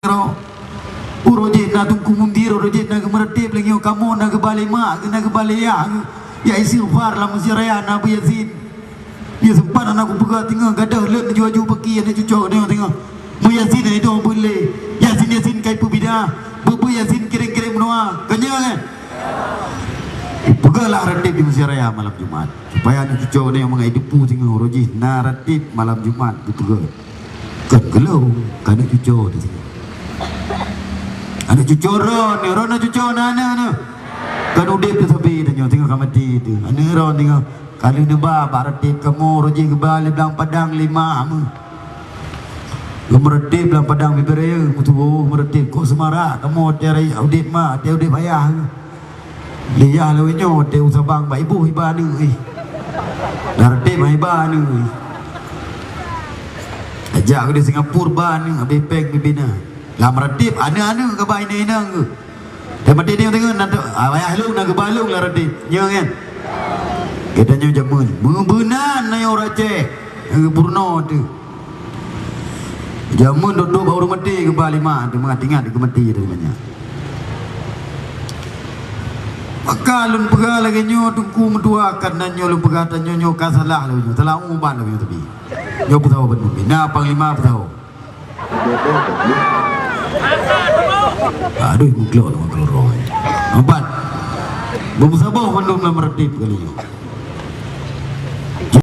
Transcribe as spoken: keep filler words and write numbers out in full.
Uroe jih na Teungku Mundir, uroe jih na geumeureutéb lagée nyoe, kamoe na geubalée mak, na geubalée yah, ya istighfar lam Mesjid Raya na Abu Yasin. Dia sempat aneuk kupeugah teungoh gadoh leuet laju-laju peuki aneuk cucoe nyoe teungoh. Meu Yasin itu beulé. Yasin, Yasin kai peubida. Beu-beu Yasin kireng-kireng meunoa. Keunyoe kan? Peugah lah ratib di Mesjid Raya malam Jumat. Supaya aneuk cucoe nyoe mangat idepu teungoh uroe jih na ratib malam Jumat geupeugah. Kan geulong, kan aneuk cucoe tu. Aneuk cucoe ron, ron aneuk cucoe na aneuk. Kan udeb tu sabe tanyoe teungoh ka maté tu. Aneuk ron teungoh ka lheueh neuba bak ratib kamoe uroe jih geuba lé blang padang lima meuh. Geumeureutéb blang padang Bibiraya meutuwoe geumeureutéb kok Seumara kamoe tiara udeb ma, tiara udeb ayah. Lé yah lawét nyoe teu u Sabang bak iboh iba aneuk ih. Lam ratib iba aneuk ih. Ajak keu di Singapura ba aneuk habéh péng bibina. Lam ratib aneuk-aneuk ka ba inong-inong keu. Teumaté dia tengok nanti ayah lôn na geuba lôn lam ratib. Nyoe kan. Geutanyoe jameun meubeunan na nyang ureueng Aceh. Nyang geupurunoe teuh. Jameun dok-dok bak ureueng maté geuba lima, teuma ingat geumaté dari banyak. Maka lôn peugah lagée nyoe Teungku meutuah, ka nan nyoe lôn peugah tanyoe nyoe ka salah lagée nyoe, salah ubat lagée nyoe tapi. Nyoe peusahoe bandum. Na panglima peusahoe. Aduh, muklok lagée nyoe. Empat. Beumeusaboh bandum lam ratib kali nyoe.